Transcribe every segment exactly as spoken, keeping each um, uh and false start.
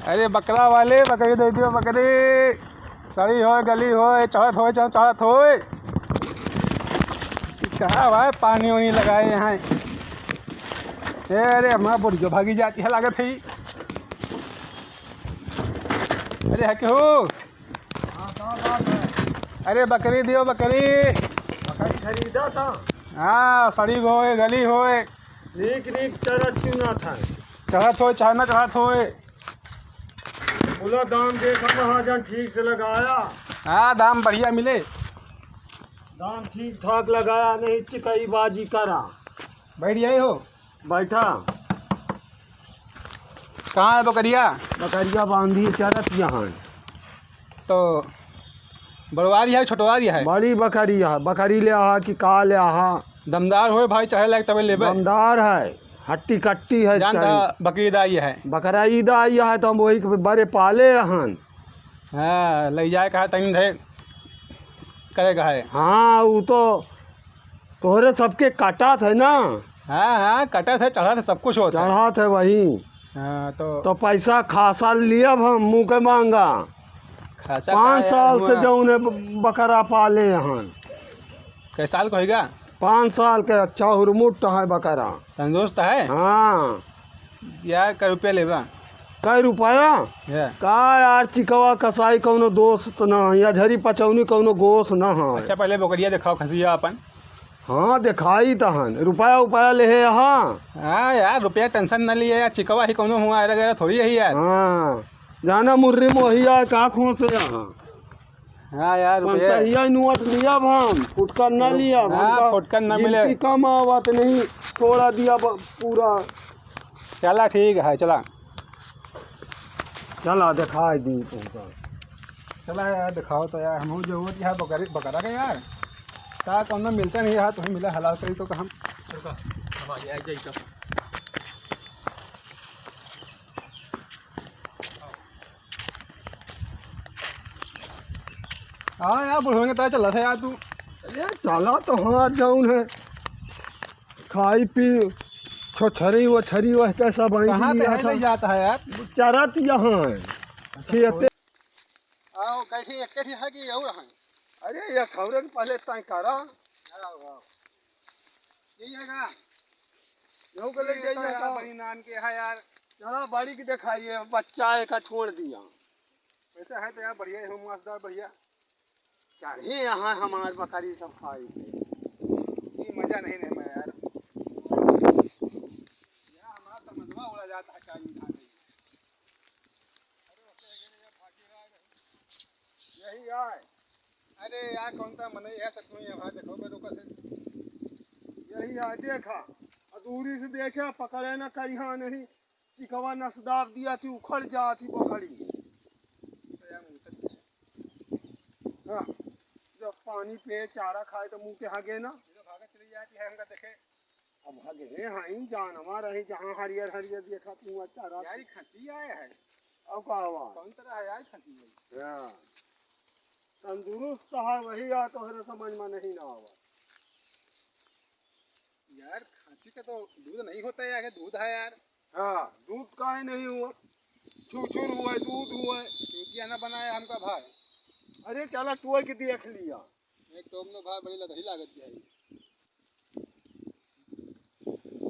अरे बकरा वाले, बकरी दे दियो, बकरी। सड़ी होय, गली होय, चढ़त होय, चढ़, चढ़त होय। कहाँ भाई पानी वानी लगाए हैं? ए, अरे हमार बोरियो भागी जाती है लागत है। अरे हके हो। हाँ, का बात है? अरे बकरी दियो, बकरी। बकरी खरीदा था। हाँ, सड़ी होय, गली होय। नीक नीक चरत चुनत है। चढ़त होय, चाहे ना चढ़त होय। बोला दाम देखा महाजन ठीक से लगाया। हाँ, दाम बढ़िया मिले। दाम ठीक ठाक लगाया, नहीं चिकईबाजी करा। बैठ जाए हो। बैठा। कहाँ है बकरिया? बकरिया बांधी चरत यहाँ। तो बड़वारी है, छोटवारी है? बड़ी बकरी है। बकरी ले आहा कि का ले आहा? दमदार होय भाई, चाहे लायक तबे लेबे। दमदार है, हट्टी कट्टी है, जानता चरी। बकरी ईद आई है। बकरा ईद आई है, तो हम वही के बरे पाले हन। हाँ, ले जाए कहा तनी धे करे का है। हाँ, उ तो तोहरे सबके काटत है ना। हाँ, हाँ, काटत है, चढ़त है, सब कुछ होत है। चढ़त है वही। हाँ, तो तो पैसा खासा लियब हम, मुँह के मांगा। खासा पाँच का साल यार, से हुआ। जौन है ब-, बकरा पाले हन। कै साल का होइगा? पाँच साल के। अच्छा हुरमुट है बकरा। तंदुरुस्त है? हाँ। यार, कै रुपया लेबा? कै रुपया? या। का यार, चिकवा कसाई कौनो दोस्त न है, या झरी पचौनी कौनो गोस न है। अच्छा, पहले बकरिया देखाओ, खसिया अपन। हाँ, देखाई तहन। रुपया उपया लेहे यहाँ। हाँ यार, रुपया tension न लिए यार, चिकवा ही कौनो हुआ, अरे गैर थोड़ी यही यार। हाँ, जाना मुर्री मोहिया का खोसे यहाँ। हाँ यार, रुपया। पंसहिया नोट लिया हम, फुटकर न लिया हाँ, हम। फुटकर न मिले। गिनती कम आवत नहीं, थोड़ा दिया ब-, पूरा। चला ठीक है, चला। चला, देखाई दी तुमका। चला यार, देखाओ तो यार, हमहू जरूरत है बकरी, बकरा के यार। का कौनो मिलता नहीं यार, तुम्हें मिला हलाल करी तो हम। रुका, हम आ जाए, जाई तो। हाँ यार, बुढ़वे के तरह चला था यार तू। अरे चला तो हाँ, जौन है। खाई पी, छोछरी वछरी वह कैसा बांध कहाँ पे लिया है था। ले जाता है यार? चरत यहाँ है। अच्छा, खेते। आओ, कैसे एक कैसे है कि और है? अरे, ये खौरे के पहले तय करा। आओ, आओ। यही है का? यहू के ले ये जाइए तो यार, का? बड़ी नान के है यार। चला, बड़ी के दिखाइए, बच्चा एक छोड़ दिया। वैसे है तो यार, बढ़िया है, मांसदार बढ़िया। चढ़े यहाँ हमार बकरी सब खाई के। ये मजा नहीं, नहीं मैं यार। यार, हमारा तो मजवा उड़ा जाता है, चाय नहीं खाते। यही आए। अरे यार, कौन सा मनई है, सच में ये भाई, देखो, मैं तो कैसे यही आए, देखा। और दूरी से देखे, पकड़े ना करिहा नहीं। चिकवा नस दाब दिया थी, उखड़ जा थी बकरी। हाँ, जब पानी पे चारा खाए तो मुंह के हगे ना। ये तो भागत चली जाती है, हमका देखे। अब हगे हैं, हाँ, जानवर है, जहाँ हरियर हरियर देखा तू, अच्छा रात। यार, ये खसी आए है। अब का हुआ? कौन तरह है यार, खसी है? हाँ, तंदुरुस्त है वही, या तोहरे समझ में नहीं ना आवा। यार, खसी का तो दूध नहीं होता है, आगे दूध है यार। हाँ, दूध काहे नहीं हुआ? छुछुर हुआ है, दूध हुआ है। चूतिया ना बनाया हमका भाई। अरे, चला टोय के देख लिया। एक टोम में भाई बड़ी लदही लागत है।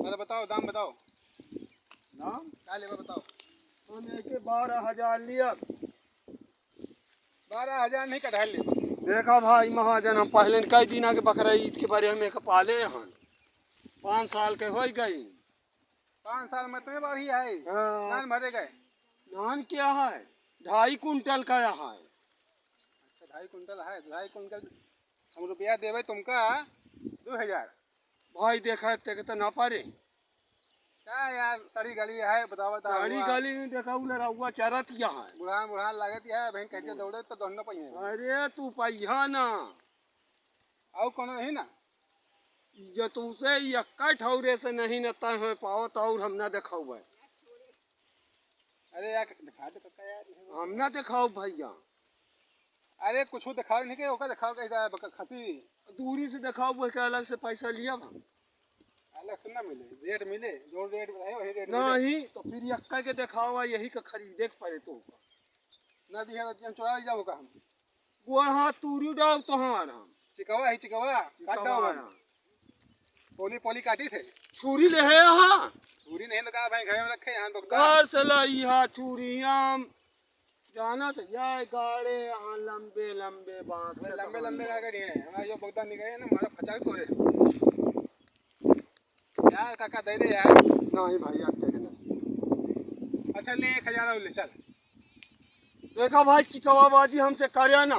अरे बताओ, दाम बताओ। दाम? का लेबा बताओ। हम एके बारह हजार लिया। बारह हजार नहीं, कढ़ा लेबा। देखा भाई महाजन, हम पहले कई दिन आगे बकरा ईद के बारे हम एक पाले हन। पाँच साल के होई गई। पाँच साल में इतने बार ही आए? हाँ। नान भरे गए? नान क्या है? ढाई कुंटल का यहाँ है। अच्छा, ढाई कुंटल है, ढाई कुंटल हम रुपया देबे तुमका दो हजार। भाई देखा, ते के तो ना पारे। का यार, सड़ी गली है, बताओ, बताओ। सड़ी गली नहीं देखा, उ लड़ाउआ चरत यहाँ है। बुढ़ान, बुढ़ान लागत है, बहन कह के दौड़े तो दोनों पहिए। अरे तू पहिया ना। और कोनो नहीं ना? इज्जत उसे ही एक्का ठौरे से नहीं न तय हो पावत और हम ना देखाऊ है। अरे यार, दिखा दे काका यार, ये हम ना देखाऊ भैया। अरे कुछ दिखाओ नहीं के, ओका दिखाओ कहीं जाए, बक-, खसी। दूरी से देखाऊ, वो के अलग से पैसा लिया हम। अलग से ना मिले, रेट मिले, जो रेट बताए वही रेट मिले। नहीं, तो फिर यक्का के देखावा, यही का खरीदे के पड़े तो। ना दिया तो हम चोरा ले जाओ का हम। गोड़ हाथ तूरी डाल तोहार हम। चिकवा है, चिकवा, काट चिकवा डाल हम। है। पोली, पोली काटी थे। छुरी ले है यहाँ। छुरी नहीं लगा भाई, घर में रखे यहाँ बगदा। घर से लाई हा छुरी हम। जाना तो जाए गाड़े यहाँ लंबे लंबे बांस के लंबे लंबे टहनिया। गाड़ी है, हमारा यो बगदा निकले ना, हमारा फचा के तोड़े। यार काका, दे दे यार। नहीं भाई, अब दे देना। अच्छा, ले एक हजार और ले, चल। देखा भाई, चिकवाबाजी हमसे करे ना।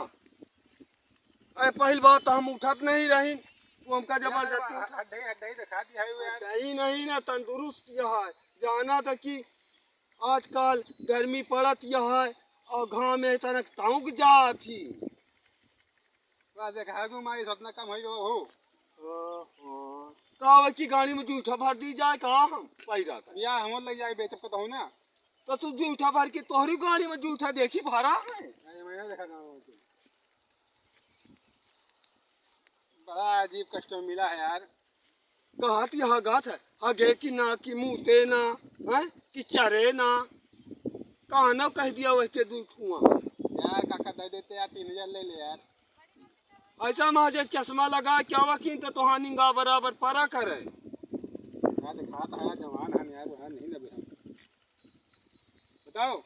अरे, पहिल बात तो हम उठत नहीं रही, तू हमका जबरदस्ती यार, उठा। हड्डे, हड्डे दिखा दिया है वो यार। नहीं, नहीं ना, तंदुरुस्त यह है। जाना था कि आजकल गर्मी पड़त यह है और घाम में तनक तौंक जात ही। बस देख, हगू माई सोतना कम होई गयो हो। हाँ, हाँ। का आवे कि गाड़ी में जूठा भर दी जाए का हम? पहिरा था। या हम ले जाए बेचब को तो हो ना। तो तू जूठा भर के तोहरी गाड़ी में जूठा देखी भरा है। अरे, मैंने देखा ना वो तो। बड़ा अजीब कस्टमर मिला है यार। कहत यहाँ गात है, हगे कि ना, कि मूते ना, हैं? कि चरे ना। कहाँ ना कह दिया वह के दू ठुआ। यार काका, दे देते यार, तीन हजार ले ले यार। ऐसा महाजन चश्मा लगा क्या वकील तो तोहार निंगा बराबर परा करे। यार दिखाता है जवान है यार, वो है नहीं लगे। बताओ।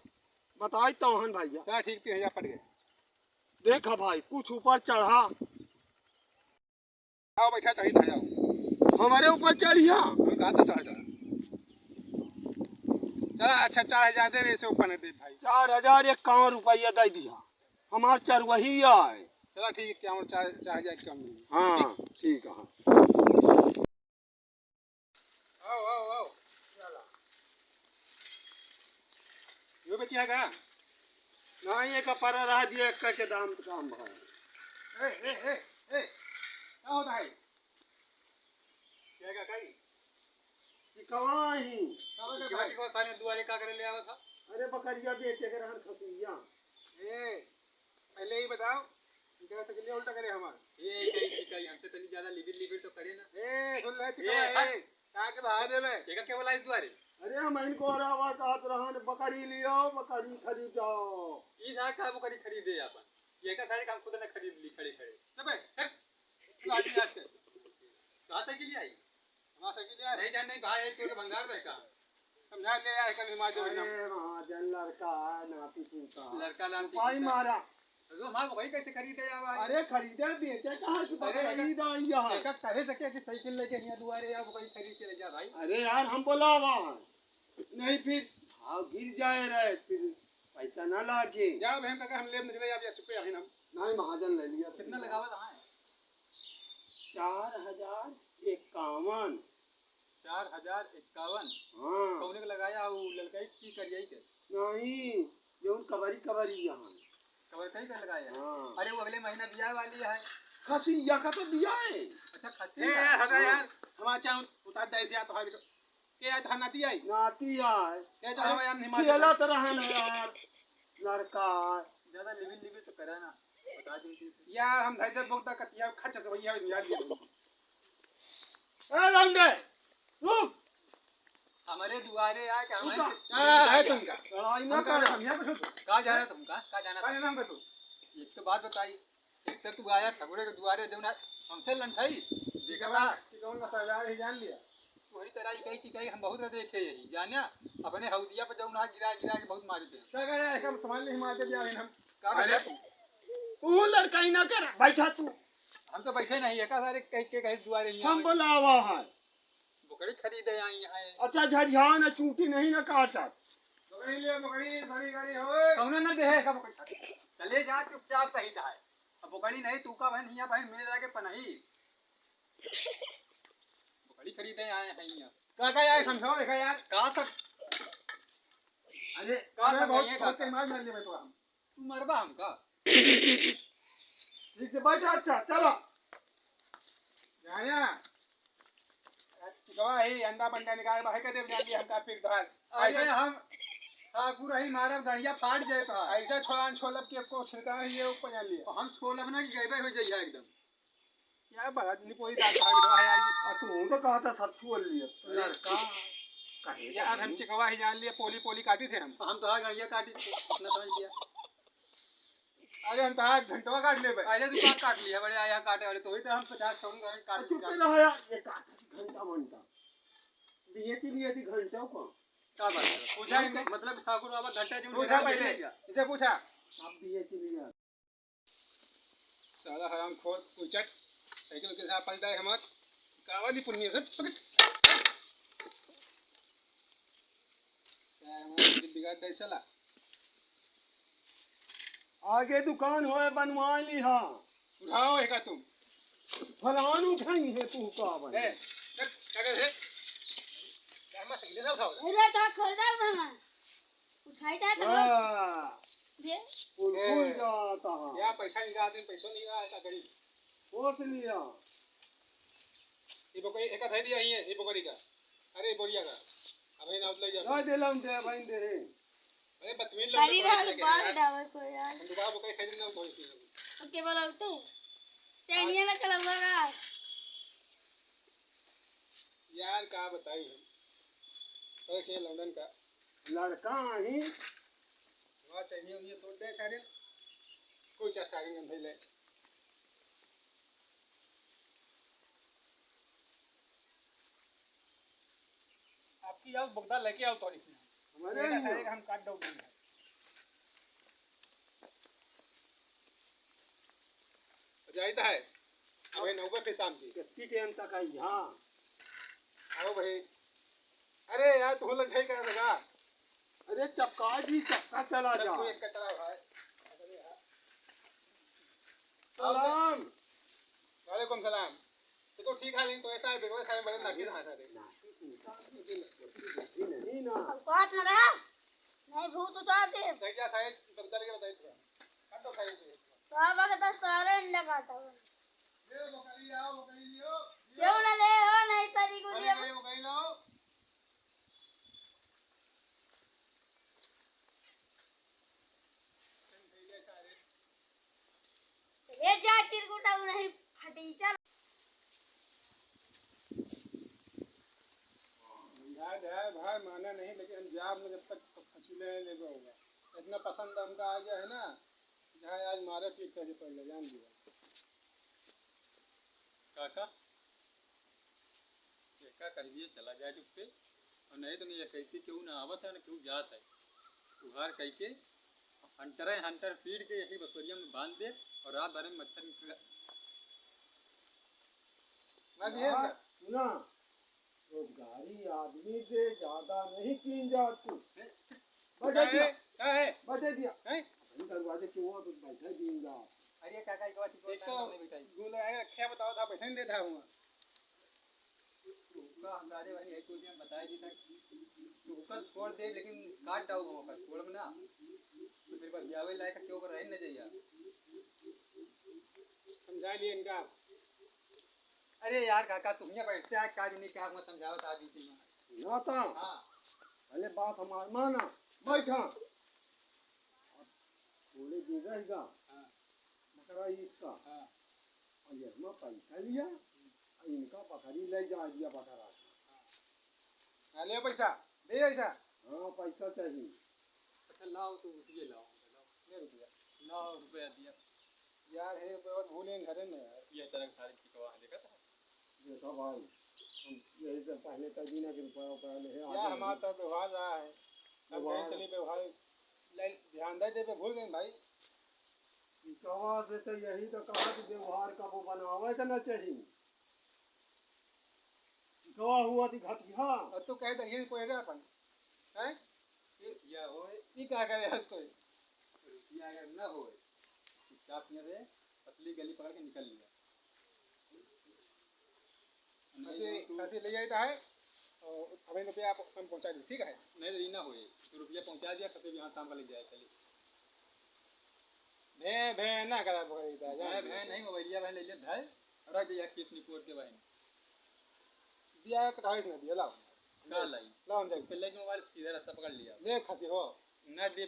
बताई तो हन भैया। चला ठीक, तीन हजार पड़ गए। देखा भाई, कुछ ऊपर चढ़ा। आओ बैठा, चढ़ी था, जाओ। हमारे ऊपर चढ़िया। हम कहा था चढ़, चढ़। चला, अच्छा, चार हजार दे, वैसे ऊपर नहीं दे भाई। चार हजार इक्यावन रुपया दे दिया, हमार चरवहिया है। चला ठीक है, क्या हम चार, चार हजार कम नहीं। हाँ, ठीक है। आओ, आओ, आओ। चला। यो बेचिया का? नहीं, एक पर रह दिया, एक के दाम तो काम भाव। ए, ए, ए, ए, का होता है? क्या का कही? कि कवाही? का होता है भाई? भाई को सारे दुआरे का करे ले आवा था? अरे बकरिया बेचे के रहन खसिया। ए, पहले ही बताओ, इनका से लिए उल्टा करे हमार। ए, कहीं की कहीं हमसे तनी ज्यादा लिबिर लिबिर तो करे ना। ए, सुन ले, ए, चिकवा, हट। ए। ताके बाहर देबे। एका के बोला इस दुआरे? अरे, हम इनको अलावा कहत रहन, बकरी लियो, बकरी खरीदो। ई सारे का बकरी खरीदे आपन? ये का सारे काम खुद ने खरीद ली खड़े खड़े। चुप है, हट। तू आदमी आज के। कहाँ साइकिल ले आई? हमारा साइकिल ले आया। नहीं जान, नहीं भाई, तू तो भंगार रहे का? समझा ले यार, कल हिमाचल अरे, में। महाजन लड़का है, नाती पोता। लड़का नाती भाई पोता। मारा। तो हमार बकरी कैसे खरीदे आवा है? अरे खरीदे बेचे कहाँ की अरे बकरी एकर, खरीदा यहाँ? एकर कहे सके कि साइकिल लेके यहाँ दुआरे आवा, बकरी खरीद के ले जा भाई। अरे यार हम बोलावा है। नहीं फिर भाव गिर जाए रहे, फिर पैसा ना लागे। जा बहन काका हम लेब नहीं चले, आप या चुपे आहिन हम। नहीं महाजन ले लिया। कितना लगावत है? चार हजार इक्यावन। चार हजार इक्यावन? हाँ। कौने के लगाया, उ ललकई की करियाई के? नहीं, जौन कबरी कबरी यहाँ। कबरी कहीं का लगाया? हाँ। अरे वो अगले महीना बियाह वाली है। खसिया का तो बियाह है। अच्छा खसी ए, का? यार, हटा यार, हमारा चाउर उतार दे दिया तो हावी तो। के यार, था नाती आई? नाती आई। के चाहे यार, नहीं मार खेला तो रहा ना यार, लड़का। ज्यादा लिबिर लिबिर तो करा ना, बता दे। यार हम धैर्य बोलता कतिया खच से वही है यार। ए लौंडे, रुक। हमारे दुआरे आके हमारे रुका। से का है तुमका? लड़ाई ना हमका कर। हम यहाँ पे का जाना तुमका? का जाना का था? नाम पे तू? एक तो बात बताई, एक तो तू आया ठकुरे के दुआरे, जौन हमसे लंठाई, देखा था? चिकन का सरदार ही जान लिया। तोहरी तरह ही कई चीज कही, हम बहुत देखे यही, जाने? अपने हौदिया पे जौन गिरा गिरा के बहुत मारी थे। का, का, का, हम सामान नहीं मारते भी आवे हम। का अरे, बता तू? तू लड़काई ना कर, बैठा तू। हम तो बैठे नहीं है, का सारे कहीं के कहीं दुआरे ही हम आवे। बोलावा है। बकरी खरीदे आई है। अच्छा, झरिया ना चूटी नहीं ना काटत। बकरी ले, बकरी, सड़ी गली होए। कौनो ना देहे का बकरी। चले जा चुपचाप सही जाए। अब बकरी नहीं, तू का बहन हिया बहन मिल जाके पनही। बकरी खरीदे आए हैं हिया। का, का यार समझाओ, देखा यार। का तक? अरे, का अरे समझाइए बहुत का? छोटे मार, मार ले मैं तो हम। तू मरबा हमका? ठीक से बैठ, अच्छा, चलो। जानिया, चिकवा ही अंडा बंडा निकाल, बाहर कर दे, जान लिया हमका फिर धार। अरे ऐसा हम ठाकुर ही मारब, गड़िया फाट जाए तो। ऐसा छोड़ान छोलब के को छिड़का है, ये ऊपर जान लिया। हम छोलब ना कि गैबे हो जाइए एकदम। क्या बात, निपोरी दाल खा के दवा है आज। आ, तू तो कहा था सब छोड़ लिया। अरे, लड़का, कहे यार, हम चिकवा ही जान लिया, पोली पोली काटी थे हम। हम तो आ गड़िया काटी थे, इतना समझ लिया। अरे, हम तो आज घंटवा काट ले भाई। अरे, तू का काट लिया, बड़े आया काटे वाले, तो ही तो हम पचास सौ में काट चुप लिया। रहो यार, ये काट घंटा वंटा। बीएच बीएच घंटा को। का बात है? पूछा इनसे। मतलब ठाकुर बाबा घंटा जो पूछा पहले। इसे पूछा। आप बीएच बीएच। साला हरामखोर, उचट, साइकिल के साथ पलटा है हमार। कावा दी पुन्नी से पकड़। क्या है हमारा दिल बिगाड़ दे साला। आगे दुकान होए बनवा ली हाँ। उठाओ एका तुम। फलान उठाई है तू का बन। ए, चल, क्या कर है? क्या मत साइकिल से उठाओ। अरे तो खोल दे भला। उठाई जात हो। हाँ। दे। कुल, ए, कुल जाता है। या पैसा निकाल दे, पैसो नहीं रहा है, क्या करी? सोच लिया। ये बकरी, एक हाथ है दिया ही है, ये बकरी का। अरे, बोरिया का। अब ये ना उतलाई जा। ना दे ला, उनके भाई दे रे। अरे, बदतमीज लोग करी तो रहल लेके बाहर यार। डावे को यार। हम दुकान बकरी खरीदने ना उतलाई थी। ओके, बोला तू। चैनिया ना चलाऊंगा। यार, का बताई हम? अरे, के लंदन का। लड़का ही। वहाँ चाहिए, उन्हें तोड़ दे सारे। कोई चाह सारे नहीं ले। आपकी आओ, बगदा लेके आओ, तोड़ी की। हमारे लेके ही सारे हो। हम काट दो। जाइता है। अबे नौबे पे शाम की। कितनी टाइम तक आई? हाँ। आओ भाई। अरे यार, तू लंठाई कर देगा। अरे चपका जी, चपका चला जा। तू एक का चला भाई। सलाम। वालेकुम सलाम। तो, तो ठीक है, लेकिन तो ऐसा है, बेगवा साहब बड़े नाखिस हाथ है। नहीं ना। औकात न रहा। नहीं भूत उतार दे। सही जा साहब, बगदा लेके बताइए। काट दो साहब। तो अब अगर दस सारे अंडा काटा हुआ। ले बकरी आओ, बकरी लियो। क्यों ना ले हो, नहीं सारी को अरे लियो। ले बकरी लाओ। ले जा चिरकुटा नहीं फटीचर। याद है भाई, माना नहीं, लेकिन हम जाब में जब तक फसीले नहीं लेबे होगा। इतना पसंद हमका आ गया है ना, चाहे आज मारे पीट करके पड़ ले, जान दिया। काका, जेका कह दिए चला जाए चुप पे, और नहीं तो नहीं, कैसे क्यों ना आवत है ना क्यों जात है, उघार कह के हंटर है, हंटर पीट के यही बसोरिया में बांध दे और रात भर में मच्छर निकल। ना दिए ना, ना। रोजगारी आदमी से ज्यादा नहीं कीन जात तू। हैं? बजे दिया। का है? बजे दिया। हैं? भाई दरवाजे के वो तो बैठे दिन जा। अरे काका, एक बात, एक बात एक तो हमने बिठाई। गुल है, क्या बताओ था, बैठे नहीं देता हूँ। का हम दादे भाई, एक चीज हम बताए दी था, तू कल छोड़ दे, लेकिन काट डाऊ हम कल छोड़ में ना। तो फिर बस जावे लायक क्यों कर रहे न जाइया। समझा लिए इनका। अरे यार काका, तुम यहाँ बैठते हैं, क्या जिन्हें क्या हुआ समझाओ था बीच में। ना था। हाँ। पहले बात हमार माना, बैठा। अब थोड़े दे रहेगा। हाँ। बकरा इसका। हाँ। और ये हमारा पैसा लिया, और इनका बकरी ले जा दिया बकरा। हाँ। हाँ, ले पैसा, दे पैसा। हाँ, पैसा चाहिए। अच्छा, लाओ तो रुपये लाओ, लाओ। ले रुपया। लाओ रुपया दिया। यार, हे, बहुत भूले हैं घरे में यार। ये तरह सारी चिकवा है, देखा था? देखा भाई, हम यही से पहले कह दी ना कि रुपया, रुपया ले, आगे यार, हमारा नहीं। तो व्यवहार रहा है। अब व्यवहार। नहीं चली व्यवहार। ले, ध्यान दे, दे, भूल गए भाई। चिकवा से तो यही तो कहा कि व्यवहार का वो बनावे के ना चाहिए। चिकवा हुआ थी घटिया। और तू कहे तो ये कोई है अपन, हैं? ये रुपया होए। ये क्या करे आज कोई? रुपया अगर ना होए, चुपचाप यहाँ से पतली गली पकड़ के निकल लिया। नहीं ऐसे, तो तू ऐसे ले जाता है और हमें रुपया आप हम पहुँचा दे, ठीक है? नहीं तो ये ना होए, तो रुपया पहुँचा दिया, कभी भी हाँ काम का ले जाए, चलिए। भे, भे ना करा पकड़ लेता है, जान भे, दे। भे नहीं, मोबाइलिया भे ले ले, भे, रख दिया किस निपोर के बहन। दिया कटाइस ना दिया, लाओ। का लाई? लाओ, हम जाए। पहले के मोबाइल सीधा रास्ता पकड़ लिया। ले, खसी हो। ना दे,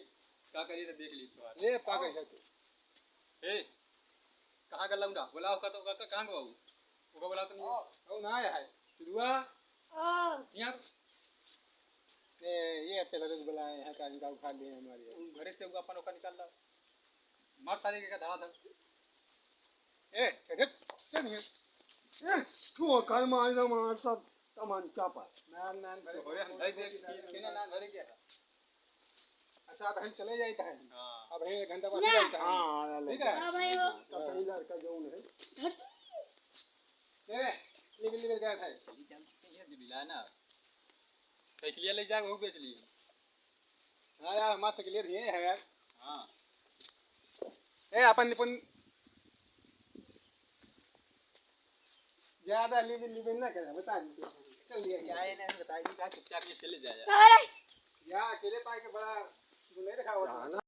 का करी तो देख ली तो आज। ले, पागल है तू। ए, कहाँ का लौंडा? बोला होगा तो का, का, कहाँ का बाबू? ओका बोला तो नहीं। ओ, ओ ना आया है। दुआ। ओ। यहाँ। ए, ये पहले तो बुलाए हैं, का इनका उठा लिए हमारे। घरे से हुआ अपन ओका निकाल ला। मार सारे के धरा धर। ए, चल, चल, चल ये। ए, तू काल मार ना मार सब तमंचा पर। ना, ना, तो हो रे, हम धर दे, के ना, ना, धरे के है। अच्छा, अब हम चले जाइत है। हाँ। अब हम एक घंटा बाद ना। जाइत है। हाँ, ठीक है? हाँ, भाई, हो। तब तक लड़का जौन है। धर। ए, निकल, निकल गया था। चली चल सकते हैं, दिला ना। साइकिलिया ले जाए, वो बेच ली। हाँ यार, हमार साइकिलिया भी है यार। हाँ। ए, अपन निपुण ज्यादा लिबिन, लिबिन ना करे, बता दीजिए। चल दिया। क्या है ना, बता दीजिए, कहाँ चुपचाप ये चले जाए। अरे! या अकेले पाए के बड़ा, तू नहीं दिखावा।